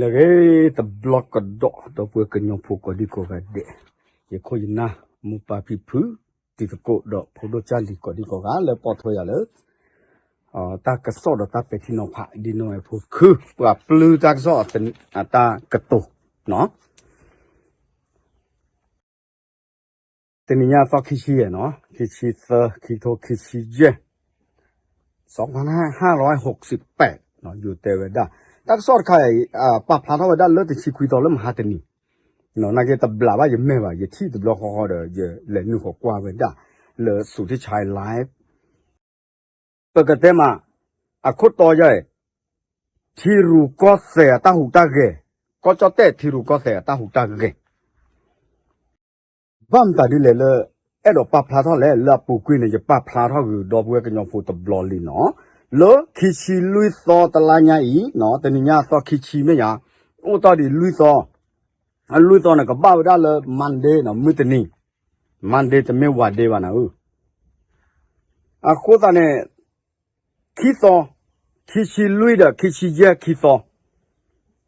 လၢဂ့ၤတဘျီကဒီး ဒီပုၢ်ဝဲၢ်ကညီဖိကိးဒံကိးဂၤဒဲး, ယခိၣ်ယနၢ် မိၢ်ပၢ်ဖံဖု တံၤသကိးဒီးဖိဒိၣ်ကၢ်လံၤကိးဒံကိးဂၤ လၢပိာ်ထွဲယၤလၢ တၢ်ကစီၣ်ဒီးတၢ်ပဲာ်ထံနီၤဖး ဒ်နီၢ်ဝဲဖိခု ပှၤပျုၢ်တၢ်ကစီၣ်အတၢ်ကတိၤနီၤ. တနံၤညါသီခံဆံယဲၢ်နီၤ, ခံဆံသၢ ခံထိခံဆံယဲၢ် စီၤပၤနၢ်ဟါလီၤဝဲ ဟိးစံးပဲး ယိၤတဲဝဲဒၣ် တၢ်ကစီၣ်တခါအံၤ ပာ်ဖျါထီၣ်ဝဲဒၣ်လၢတဆံခွံသီလၢမဟါတနံၤ, နာ်က့တဘျးဘၣ်ယမဲာ်ဘၣ် ယထံၣ်တဘျီဃီဃီဒီး ယလဲၤနုာ်ဃီၤကွၢ်ဝဲဒၣ် လၢ Suthichai Live ပကတဲမး အခိၣ်တီယဲၢ် ထံရူၢ်ကီၢ်သဲးအတၢ်ဟူးတၢ်ဂဲၤ, ကီၢ်ကၠီၣ်တဲၣ်ထံရူၢ်ကီၢ်သဲးအတၢ်ဟူးတၢ်ဂဲၤ ဘၣ်မတၤဒ်လဲၣ်လၢ အဲၣ်ဒိးပာ်ဖျါထီၣ်လဲၣ် လၢအပူၤကွံာ်န့ၣ် ယပာ်ဖျါထီၣ်ဂုာ်ဒီပုၢ်ဝဲၢ်ကညီဖိတဘျီလံနီၤ, လၢခံဆံလွံၢ်သီတလါညါအံၤ တနံၤညါသီခံဆံမ့ၢ်ယါ, အိၣ်တီၢ်ဒံးလွံၢ်သီ, လွံၢ်သီန့ၣ် ကဘၣ်ဝဲဒၣ်လၢ Monday နီၤ မုၢ်တနံၤ, Monday တမ့ၢ် ဝါဒ့ဘၣ်နၤဧၢ အဃိသတးန့ၣ် ခံသီ, ခံဆံလွံၢ်ဒီးခံဆံယဲၢ်ခံသီ,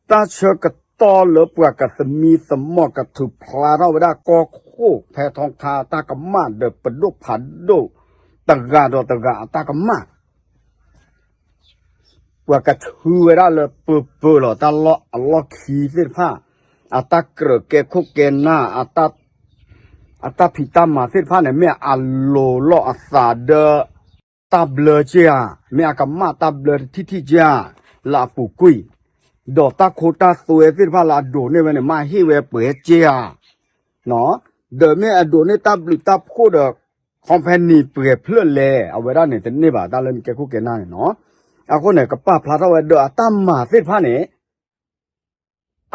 တၢ်ဆၢကတီၢ်လၢပှၤကသမံသမိးကထူၣ်ဖျါထီၣ်ဝဲဒၣ်ကီၢ်ခိၣ်ဖဲထီခါတၢ်ကမၣ်ဒီးပဒိၣ်ဖးဒိၣ် တဂၤဒီးတဂၤအတၢ်ကမၣ် ပှၤကထုဝဲဒၣ်လၢပၢၤပၢၤလီၤတၢ်လီၢ်အလီၢ်ခံသ့ၣ်တဖၣ်, အတၢ်ကြၢးကဲခိၣ်ကဲနၢ်, အတၢ်ဖံးတၢ်မၤသ့ၣ်တဖၣ်န့ၣ် မ့ၢ်အလိၤလီၤအသးဒီး တၢ်ဘျၢက့ဧါ, မ့ၢ်အကမၣ်တၢ်ဘျၢတထံၣ်ထံၣ်က့ဧါ, လၢအပူၤကွံာ်, ဒီးတၢ်ခိတၢ်သွဲသ့ၣ်တဖၣ်လၢအဒိးန့ၢ်ဝဲန့ၣ် မ့ၢ်ဟ့ၣ်ဝဲပှဲၤက့ဧါ, ဒီးမ့ၢ်အဒိးန့ၢ်တၢ်ဘျုးတၢ်ဖှိၣ်ဒီး company ပှဲၤဖျၢၣ်လဲၣ်, အဝဲဒၣ်န့ၣ်တန့ၢ်ဘၣ် တၢ်လၢမ့ၢ်ကဲခိၣ်ကဲနၢ်န့ၣ်နီၤ, အဃိန့ၣ် ကပာ်ဖျါထီၣ်ဝဲဒီးအတၢ်မၤသ့ၣ်တဖၣ်န့ၣ်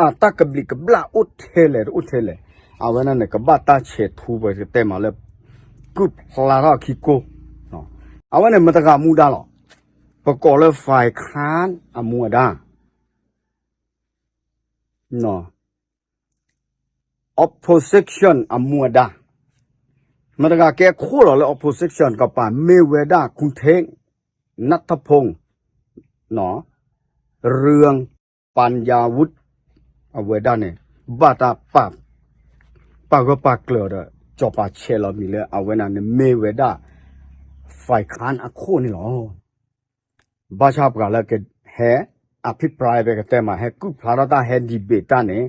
အတၢ်ကဘျံးကဘျၣ်အိၣ်ထဲလဲၣ်တအိၣ်ထဲလဲၣ်, အဝဲဒၣ်န့ၣ် ကဘၣ်တၢ်ဆဲးထူပှဲၤကတဲမးလၢ ကုၢ်ဖျါထီၣ်အခံကိၢ်, အဝဲန့ၣ်မတဂၤမူဒါလီၤ, ပကိးလၢ ฝ่ายค้าน အမူအဒါ opposition အမူအဒါ, မတဂၤကဲခိၣ်လီၤလၢ opposition ကပၤမ့ၢ်ဝဲဒၣ် คุณเท้ง นัทพงษ์ เรือง ปัญญาวุฒิ အဝဲဒၣ်န့ၣ် ဘၣ်တၢ်ပာ် ပာ်ဂၢၢ်ပာ်ကျၢၤဒီး စီၤပၤဆဲးလီၤမံၤလၢအဝဲဒၣ်န့ၣ်မ့ၢ်ဝဲဒၣ် ฝ่ายค้านအခိၣ်န့ၣ်လီၤ. ဘၣ်ဆၣ်ပှၤလၢကဟဲ อภิปราย ပကတဲမး ဟဲကုၢ်ဖျါထီၣ်တၢ်ဟဲ debate တၢ်န့ၣ်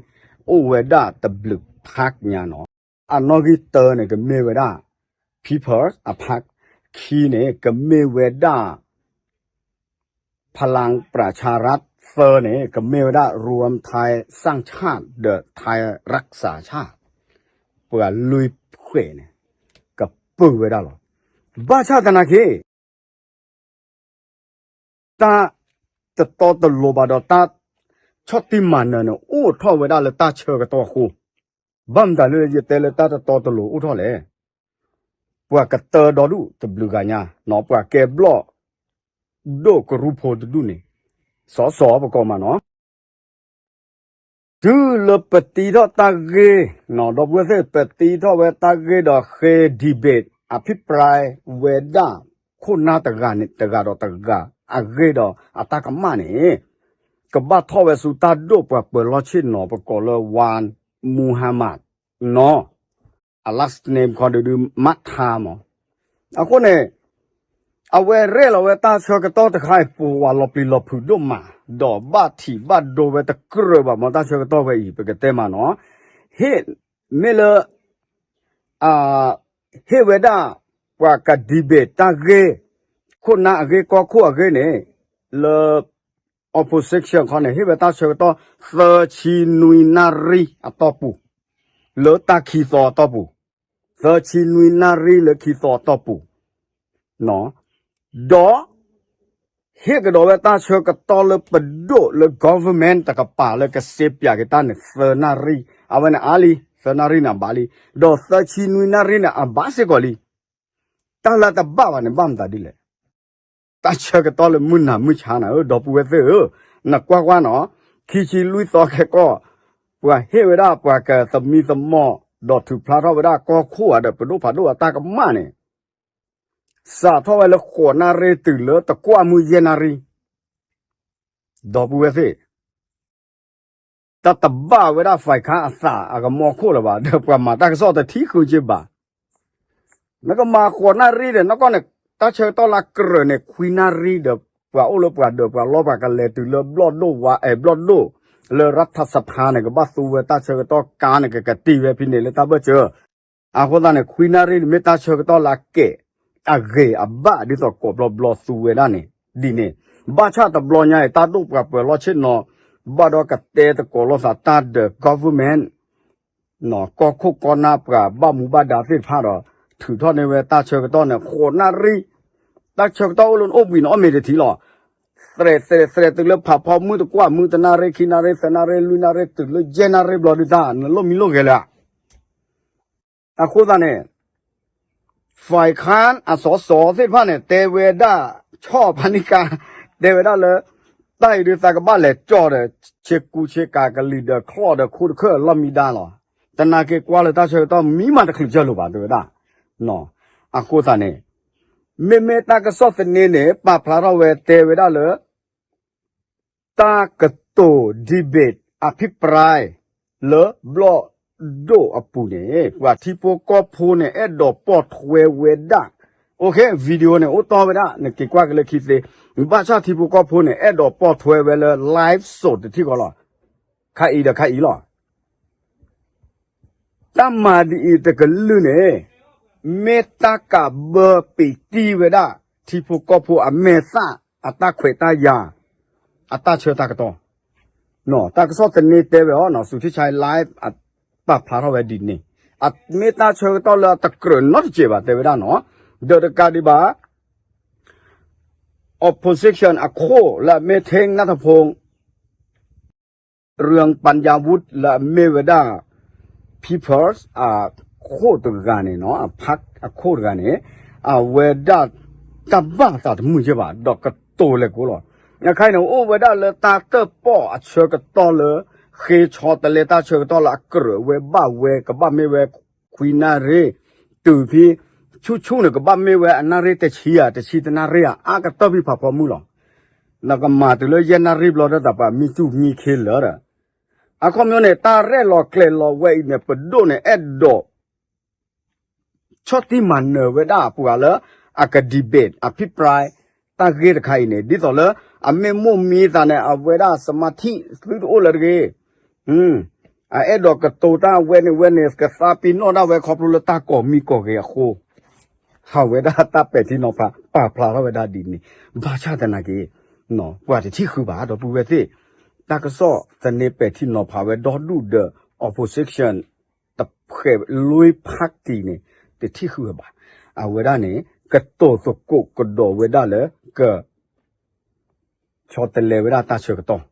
အိၣ်ဝဲဒၣ်တဘျုး พรรค ညါနီၤ, အနီၣ်ဂံၢ်တၢန့ၣ် ကမ့ၢ်ဝဲဒၣ် People's အ พรรค, ခံန့ၣ် ကမ့ၢ်ဝဲဒၣ် พลังประชารัฐ, သၢန့ၣ် ကမ့ၢ်ဝဲဒၣ် รวมไทยสร้างชาติ ဒီး ไทยรักษาชาติ, ပှၤလွံၢ်ဖှဲးန့ၣ် ကပုာ်ဝဲဒၣ်လီၤ. ဘၣ်ဆၣ်သနာ်က့ တၢ်တတီတလိၤဘၣ်ဒီးတၢ်ဆီၣ်တံၢ်မၤနၢၤန့ၣ် အိၣ်ထီၣ်ဝဲဒၣ်လၢတၢ်ဆၢကတီၢ်အဃိ, ဘၣ်မတၤလၢယတဲလၢတၢ်တတီတလိၤအိၣ်ထီၣ်လဲၣ်, ပှၤကတၢဒီဒူၣ်တဘျုးဂၤညါနီၤ, ပှၤကဲဘျီၣ်ဒိၣ်ကရူၢ်ဖိတဒူၣ်န့ၣ်, စီၤစီၤပကိးမးနီၤ တုၤလၢပတံထီၣ်တၢ်ဂ့ၢ်, ဒီပုၢ်ဝဲၢ်သ့ၣ် ပတံထီၣ်ဝဲတၢ်ဂ့ၢ်ဒီးဃ့ debate အ อภิปราย ဝဲဒၣ် ခိၣ်နၢ်တဂၤန့ၣ် တဂၤဒီးတဂၤအဂ့ၢ်ဒီးအတၢ်ကမၣ်န့ၣ် ကဘၣ်ထီၣ်ဝဲဆူတၢ်ဒိၣ်ပှၤပၢၤလီၢ်ဆ့ၣ်နီၤ ပကိးလၢ Wan Muhammad နီၤ, အ last name ခီဒုဒု မးထါမး အဃိန့ၣ် အဝဲရဲၣ်လီၤဝဲတၢ်ဆၢကတီၢ်တခါအံၤ ပဝဲလီၤပျံၤလီၤဖုးဒိၣ်မး, ဒီးဘၣ်ထံးဘၣ်ဒိဝဲတကြၢးဘၣ်မ့ၢ်တၢ်ဆၢကတီၢ်ဝဲအံၤ ပကတဲမးနီၤ, ဟ့ၣ် မ့ၢ်လၢ ဟ့ၣ်ဝဲဒၣ် ပှၤက debate တၢ်ဂ့ၢ်, ခိၣ်နၢ်အဂ့ၢ် ကီၢ်ခိၣ်အဂ့ၢ်န့ၣ် လၢ opposition ခီန့ၣ် ဟ့ၣ်ဝဲတၢ်ဆၢကတီၢ် သၢဆံနွံနၣ်ရံၣ်အတီၢ်ပူၤ, လၢတၢ်ခံသီအတီၢ်ပူၤ သၢဆံနွံနၣ်ရံၣ်လၢခံသီအတီၢ်ပူၤ, ဒီး ဟ့ၣ်ကဒီးဝဲတၢ်ဆၢကတီၢ်လၢပဒိၣ်လၢ government တကပၤလၢကစ့ပၠးက့ၤတၢ်န့ၣ် သၢနၣ်ရံၣ်, အဝဲန့ၣ်အါလံ, သၢနၣ်ရံၣ်န့ၣ်အဘၣ်လံ, ဒီးသၢဆံနွံနၣ်ရံၣ်န့ၣ် အဘၣ်စ့ၢ်ကီးလံ. တၢ်လၢတဘၣ်ဘၣ်န့ၣ် ဘၣ်မတၤဒ်လဲၣ်. တၢ်ဆၢကတီၢ်လၢမုၢ်နၤမုၢ်ဆါနၤဧၢ, ဒီပုၢ်ဝဲၢ်သ့ၣ်ဧၢ, နကွၢ်ကွၢ်နီၤ, ခံဆံလွံၢ်သီခဲကီၢ်, ပှၤဟ့ၣ်ဝဲဒၣ်ပှၤကသမံသမိး, ဒီးထုးဖျါထီၣ်ဝဲဒၣ်ကီၢ်ခိၣ်ဧါဒီးပဒိၣ်ဖးဒိၣ်အတၢ်ကမၣ်န့ၣ်, စးထီၣ်ဝဲလၢဃိးနၣ်ရံၣ်တုၤလၢတကွၢ်မုၢ်ယဲၢ်နၣ်ရံၣ်, ဒီပုၢ်ဝဲၢ်သ့ၣ် တၢ်တဘၣ်ဝဲဒၣ် ဖဲခါအသးအကမီခိၣ်လၢၤဘၣ် ဒီးပှၤမၤတၢ်ကစီၣ်တထံၣ်ဃုာ်က့ဘၣ်. နကမၤဃိးနၣ်ရံၣ်ဒီး နီၢ်ကီၢ်န့ၣ် တၢ်ဆၢကတီၢ်လၢအကြၢးန့ၣ် ခွံနၣ်ရံၣ်ဒီး ပှၤအိၣ်လၢပှၤဒၢးပှၤလီၢ်ပှၤကလဲၤတုၤလၢဘျီၣ်ဒိၣ်ဝါ အဲ ဘျီၣ်ဒိၣ် လၢရၢထၢၣ်စဖါန့ၣ် ကဘၣ်သူဝဲတၢ်ဆၢကတီၢ်ကါန့ၣ် ကကတံၢ်ဝဲဖဲန့ၣ်လၢတၢ်ဘၢၣ်စၢၤ အဃိသတးန့ၣ် ခွံနၣ်ရံၣ်န့ၣ်မ့ၢ်တၢ်ဆၢကတီၢ်လၢအကဲး အဂ့ၤအဘၣ်ဒ်သိးကိးဘျီဘျီသူဝဲဒၣ်န့ၣ် ဒ်န့ၣ် ဘၣ်ဆၣ်တဘျီညါအံၤ တၢ်ဒိၣ်ပှၤပၢၤလီၢ်ဆ့ၣ်နီၤ ဘၣ်ဒီးကတဲသကိးလိာ်သးတၢ်ဒီး government ကီၢ်ခိၣ်ကီၢ်နၢ်ပှၤဘၣ်မူဘၣ်ဒါသ့ၣ်တဖၣ်ဒီး ထုးထီၣ်န့ၢ်ဝဲတၢ်ဆၢကတီၢ်န့ၣ် ဃိးနၣ်ရံၣ် တၢ်ဆၢကတီၢ်အိၣ်လၢနအိၣ်ဘှံးန့ၣ် အီၣ်မ့ၤတထံၣ်လီၤ. သရဲးသရဲးသရဲးတုၤလၢဖးဖီမုၢ်တကွၢ် မုၢ်တနၣ်ရံၣ် ခံနၣ်ရံၣ် သၢနၣ်ရံၣ် လွံၢ်နၣ်ရံၣ် တုၤလၢယဲၢ်နၣ်ရံၣ်ဘျီဒုတၢ် နလိၣ်မံလိၣ်ဂဲၤလၢၤဧါ. အဃိသတးန့ၣ် ဖဲခါအစီစီသ့ၣ်တဖၣ်န့ၣ် တဲဝဲဒၣ် ဆီၣ်ဖးနံၣ်ကါ တဲဝဲဒၣ်လၢ တၢ်အံၤဒုးသးကဘၣ်လဲၤကၠီၣ်ဒီး ဆ့ကူဆ့ကၤကလံၤဒီးချီၣ်ဒီးခိတခၢၣ်လီၢ်မံဒါလီၤ. တနာ်က့ၤကွၢ်လၢတၢ်ဆၢကတီၢ်မံမးတချုးကၢၢ်လိာ်ဘၣ် တဲဝဲဒၣ်. အဃိသတးန့ၣ် မ့မ့ၢ်တၢ်ကစီၣ်သန့န့ၣ် ပာ်ဖျါထီၣ်ဝဲတဲဝဲဒၣ်လၢ တၢ်ကတိၤ debate အဖံးပြဲ လၢဘျီၣ်ဒိၣ်အပူၤန့ၣ် ပှၤထံဖိကီၢ်ဖိန့ၣ် အဲၣ်ဒိးပိာ်ထွဲဝဲဒၣ် OK video န့ၣ် အိၣ်တီၢ်ဝဲဒၣ် နက့ၤကွၢ်က့ၤလၢခံသ့, ဘၣ်ဆၣ်ထံဖိကီၢ်ဖိန့ၣ် အဲၣ်ဒိးပိာ်ထွဲဝဲလၢ live show တထံၣ်ဃီလီၤ. ခါအံၤဒီးခါအံၤလီၤ. တၢ်မၤဒ်အံၤတကလုာ်န့ၣ် မ့ၢ်တၢ်ကးဘၢပံာ်တံၢ်ဝဲဒၣ် ထံဖိကီၢ်ဖိအမဲာ်သၣ် အတၢ်ခွဲးတၢ်ယာ် အတၢ်ဆၢတၢ်ကတီၢ်, တၢ်ကစီၣ်သန့တဲဝဲအီၤ စူၤထံၣ်ဆါ live ပာ်ဖျါထီၣ်ဝဲဒ်န့ၣ်, အမ့ၢ်တၢ်ဆၢကတီၢ်လၢအတကြၢးနီတစဲးဘၣ် တဲဝဲဒၣ်နီၤ, ဒီးတကးဒံးဘၣ် opposition အခိၣ်လၢအမ့ၢ် ထ့နၢ်ထဖိ ရၢၢ်ပၣ်ယၣ်ဝူး လၢအမ့ၢ်ဝဲဒၣ် People's အခိၣ်တဂၤန့ၣ်နီၤ အ park အခိၣ်တဂၤန့ၣ် အဝဲဒၣ်တၢ်ဘၣ်သးတမုာ်က့ဘၣ် ဒီးကတိၤလဲၤကိးလီၤ. အခါအံၤန့ၣ် အိၣ်ဝဲဒၣ်လၢတၢ်တၢၣ်ပီၣ်အဆၢကတီၢ်လၢ ဃ့ဆီတလဲတၢ်ဆၢကတီၢ်လၢအကြၢးဝဲဘၣ်ဝဲ ကဘၣ်မ့ၢ်ဝဲခွံနၣ်ရံၣ် တုၤဖဲ ဆူၣ်ဆူၣ်န့ၣ် ကဘၣ်မ့ၢ်ဝဲအနၣ်ရံၣ်တဆံဧါ တဆံတနၣ်ရံၣ်ဧါ အါကတၢၢ်ဖဲဖးဖီမုၢ်လီၤ. နကမၤတုၤလၢယဲၢ်နၣ်ရံၣ်ဘျီဒီး တၢ်ပှၤမံတူၢ်မံခ့လၢာ်ဒီး အခီပညီန့ၣ် တၢ်ရဲၣ်လီၤကျဲၤလီၤဝဲအံၤန့ၣ် ပဒိၣ်န့ၣ် အဲၣ်ဒိး ဆီၣ်တံၢ်မၤနၢၤဝဲဒၣ်ပှၤလၢ အက debate အဖံးပြဲ တၢ်ဂ့ၢ်တခါအံၤန့ၣ် ဒ်သိးလၢ အမ့ၢ်မိၣ်မံသးန့ၣ် အဝဲဒၣ် စမၤထံ သုတအိၣ်လၢၤတဂ့ၤ အအဲၣ်ဒိးကတိၤတၢ်ဝဲန့ၣ်ဝဲန့ၣ် ကသးပ့ၤနီၣ်ဒၣ်ဝဲခီဖျိလၢတၢ်ကိးမံကိးဂဲၤအဃိ ဟးဝဲဒၣ်တၢ်ပဲာ်ထံနီၤဖး ပာ်ဖျါထီၣ်ဝဲဒၣ်ဒ်န့ၣ်, ဘၣ်ဆၣ်သနာ်က့ ပှၤတထံၣ်ဃုာ်ဘၣ် ဒီပုၢ်ဝဲၢ်သ့ၣ်, တၢ်ကစီၣ်သန့ပဲာ်ထံနီၤဖးဝဲဒီဒူၣ်ဒီး opposition တဖှဲးလွံၢ် party န့ၣ် တထံၣ်ဃုာ်ဝဲဘၣ်. အဝဲဒၣ်န့ၣ် ကတိၤသကိးကဒီးဝဲဒၣ်လၢ က ဆီတလဲဝဲဒၣ်တၢ်ဆၢကတီၢ်,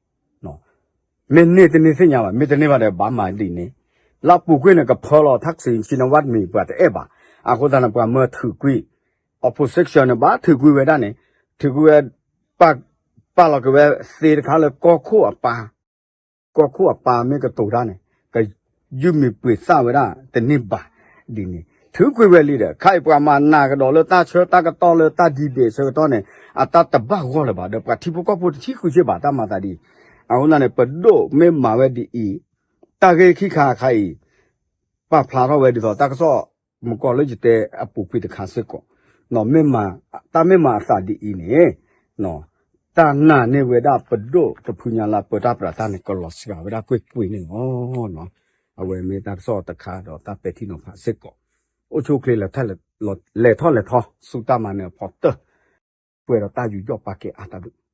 မ့ၢ်န့ၢ်တန့ၢ်သ့ၣ်ညါဘၣ် မ့ၢ်တန့ၢ်ဘၣ်ဒီးဘၣ်မၤဒ်န့ၣ်, လၢအပူၤကွံာ်န့ၣ် ကဖၢလီၤ ထၣ်စံၣ် ရှံနဝၣ်မံၤ ပှၤတအဲၣ်ဘၣ်, အဃိသတးန့ၣ် ပှၤမၢထုးကွံာ်, opposition န့ၣ် ဘၣ်ထုးကွံာ်ဝဲဒၣ်န့ၣ်, ထုးကွံာ်ဝဲ ပာ်လီၤက့ၤဝဲသ့တခါလၢကီၢ်ခိၣ်အပၢ် ကီၢ်ခိၣ်အပၢ်မ့ၢ်ကတိၤတၢ်န့ၣ် ကယုၢ်မံၤပှ့ၤသၣ်ဝဲဒၣ်တန့ၢ်ဘၣ်ဒ်န့ၣ်, ထုးကွံာ်ဝဲလံဒီး ခါအံၤပှၤမၤနးကဒီးလၢတၢ်ဆၢတၢ်ကတီၢ်လၢတၢ် debate ဆၢကတီၢ်န့ၣ် အတၢ်တဘၣ်ဂီၢ်လၢၤဘၣ် ဒီးပှၤထံဖိကီၢ်ဖိတထံၣ်ဃုာ်စ့ၢ်ဘၣ်တၢ်မၤသးဒ်အံၤ, အဃိသတးန့ၣ် ပဒိၣ်မ့ၢ်မၤဝဲဒ်အံၤ, တၢ်ဂ့ၢ်ခံခါခါအံၤ ပာ်ဖျါထီၣ်ဝဲဒ်သိးတၢ်ကစီၣ် မုၢ်ကီၢ်လၢယတဲအပူၤကွံာ်တခါစ့ၢ်ကီး, မ့ၢ်မၤ တၢ်မ့ၢ်မၤအသးဒ်အံၤန့ၣ် တၢ်နာ်န့ၢ်ဝဲဒၣ်ပဒိၣ်တဖုညါလၢပၢတၢ်ပြးတၢ်န့ၣ် ကလီၤစှၤဝဲဒၣ်ကွ့ၢ်ကွ့ၢ်န့ၣ်လီၤ. အဝဲမ့ၢ်တၢ်ကစီၣ်တခါဒီးတၢ်ပဲာ်ထံနီၤဖးစ့ၢ်ကီး, အိၣ်ဆူၣ်အိၣ်ချ့ လဲၤထီၣ်လဲၤထီ စူၢ်တၢ်မၤနၢၤအဖီတၢၢ်, ပှဲၤဒီးတၢ်ယူးယီၣ်ပာ်ကဲအါတၢ်ဒုး